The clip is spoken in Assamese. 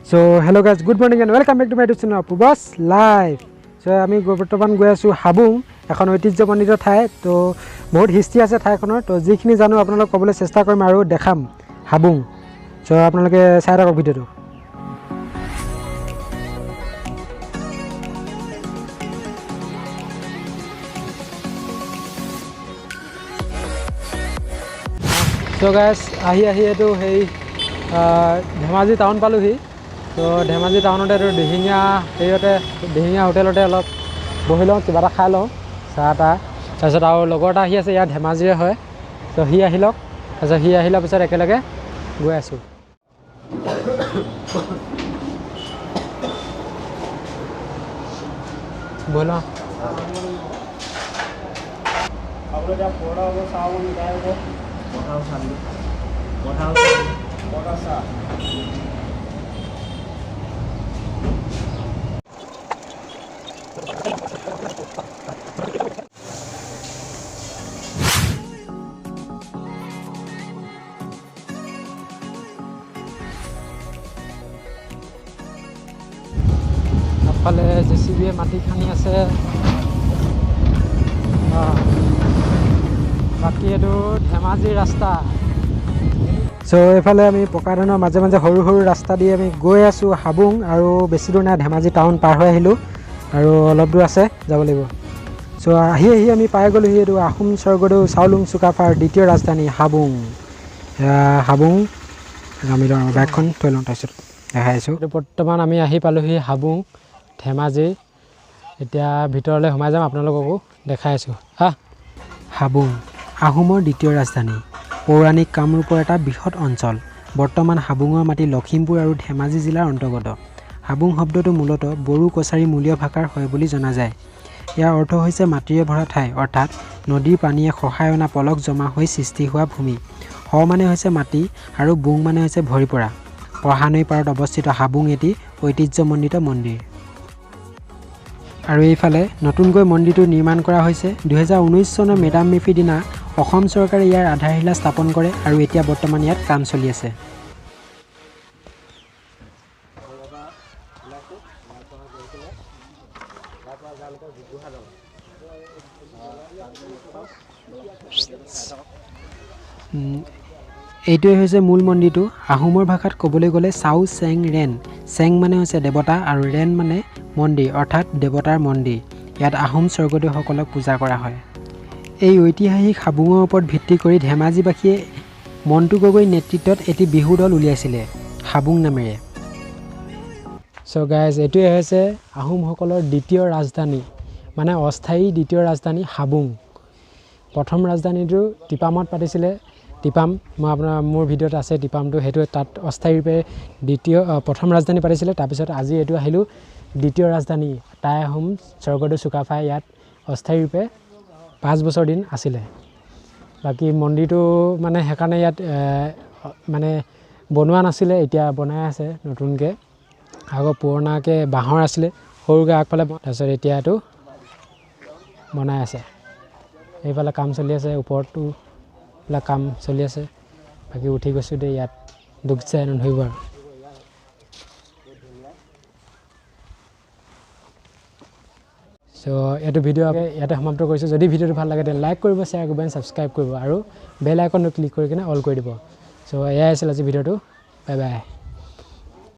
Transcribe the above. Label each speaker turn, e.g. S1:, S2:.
S1: So hello guys, good morning and welcome back to my YouTube channel Apurba's life. So আমি বৰ্তমান গৈ আছোঁ হাবুং, এখন ঐতিহ্যমণ্ডিত ঠাই। তো বহুত হিষ্ট্ৰী আছে ঠাইখনৰ, তো যিখিনি জানো আপোনালোক ক'বলৈ চেষ্টা কৰিম আৰু দেখাম হাবুং। চ' আপোনালোকে চাই থাকক ভিডিঅ'টো। চ' গাইজ, আহি আহি এইটো সেই ধেমাজি টাউন পালোহি। তো ধেমাজি টাউনতে এইটো দিহিঙীয়া হেৰিয়তে, দিহিঙীয়া হোটেলতে অলপ বহি লওঁ, কিবা এটা খাই লওঁ, চাহ তাহ। তাৰপিছত আৰু লগৰ এটা আহি আছে, ইয়াৰ ধেমাজিৰে হয়। তো সি আহি লওক, তাৰপিছত সি আহি লোৱাৰ পিছত একেলগে গৈ আছোঁ। বহি লওঁ। আগফালে জে চি বিয়ে মাটি খান্দি আছে। বাকী এইটো ধেমাজিৰ ৰাস্তা। চ' এইফালে আমি পকা ধানৰ মাজে মাজে সৰু সৰু ৰাস্তা দি আমি গৈ আছোঁ হাবুং, আৰু বেছি দূৰ নাই, ধেমাজি টাউন পাৰ হৈ আহিলোঁ আৰু অলপ দূৰ আছে যাব লাগিব। চ' আহি আহি আমি পাই গ'লোহি এইটো আহোম স্বৰ্গদেউ চাওলুং চুকাফাৰ দ্বিতীয় ৰাজধানী হাবুং। হাবুং আমি বাইকখন থৈ লওঁ, তাৰপিছত দেখাই আছোঁ। বৰ্তমান আমি আহি পালোহি হাবুং ধেমাজি। এতিয়া ভিতৰলৈ সোমাই যাম, আপোনালোককো দেখাই আছোঁ। হা, হাবুং আহোমৰ দ্বিতীয় ৰাজধানী, পৌৰাণিক কামৰূপৰ এটা বৃহৎ অঞ্চল। বৰ্তমান হাবুঙৰ মাটি লখিমপুৰ আৰু ধেমাজি জিলাৰ অন্তৰ্গত। হাবুং শব্দটো মূলতঃ বড়ো কছাৰী মূলীয় ভাষাৰ হয় বুলি জনা যায়। ইয়াৰ অৰ্থ হৈছে মাটিৰে ভৰা ঠাই, অৰ্থাৎ নদীৰ পানীয়ে খহাই অনা পলস জমা হৈ সৃষ্টি হোৱা ভূমি। হ মানে হৈছে মাটি আৰু বুং মানে হৈছে ভৰি পৰা। পঢ়া নৈৰ পাৰত অৱস্থিত হাবুং এটি ঐতিহ্যমণ্ডিত মন্দিৰ। আৰু এইফালে নতুনকৈ মন্দিৰটো নিৰ্মাণ কৰা হৈছে। 2019 চনৰ মেডাম মেফিৰ দিনা অসম চৰকাৰে ইয়াৰ আধাৰশিলা স্থাপন কৰে আৰু এতিয়া বৰ্তমান ইয়াত কাম চলি আছে। এইটোৱে হৈছে মূল মন্দিৰটো। আহোমৰ ভাষাত ক'বলৈ গ'লে চাও চেং ৰেন, চেং মানে হৈছে দেৱতা আৰু ৰেন মানে মন্দিৰ, অৰ্থাৎ দেৱতাৰ মন্দিৰ। ইয়াত আহোম স্বৰ্গদেউসকলক পূজা কৰা হয়। এই ঐতিহাসিক হাবুঙৰ ওপৰত ভিত্তি কৰি ধেমাজিবাসীয়ে মণ্টু গগৈৰ নেতৃত্বত এটি বিহু দল উলিয়াইছিলে হাবুং নামেৰে। চ' গাইজ, এইটোৱে হৈছে আহোমসকলৰ দ্বিতীয় ৰাজধানী, মানে অস্থায়ী দ্বিতীয় ৰাজধানী হাবুং। প্ৰথম ৰাজধানীটো টিপামত পাতিছিলে। টিপাম, মই আপোনাৰ মোৰ ভিডিঅ'ত আছে টিপামটো, সেইটো তাত অস্থায়ীৰূপে দ্বিতীয় প্ৰথম ৰাজধানী পাতিছিলে। তাৰপিছত আজি এইটো আহিলোঁ দ্বিতীয় ৰাজধানী। টাই আহোম স্বৰ্গদেউ চুকাফাই ইয়াত অস্থায়ীৰূপে 5 বছৰ দিন আছিলে। বাকী মন্দিৰটো মানে সেইকাৰণে ইয়াত মানে বনোৱা নাছিলে, এতিয়া বনাই আছে নতুনকৈ। আগৰ পুৰণাকৈ বাঁহৰ আছিলে সৰুকৈ আগফালে, তাৰপিছত এতিয়া এইটো বনাই আছে। এইফালে কাম চলি আছে, ওপৰতো এইবিলাক কাম চলি আছে। বাকী উঠি গৈছোঁ দেই, ইয়াত দুখ চাই নধৰিব আৰু। চ' এইটো ভিডিঅ' ইয়াতে সমাপ্ত কৰিছোঁ। যদি ভিডিঅ'টো ভাল লাগে তেন্তে লাইক কৰিব, শ্বেয়াৰ কৰিব এণ্ড ছাবস্ক্ৰাইব কৰিব আৰু বেল আইকনটো ক্লিক কৰি কিনে অল কৰি দিব। চ' এয়াই আছিল আজি ভিডিঅ'টো। Bye bye.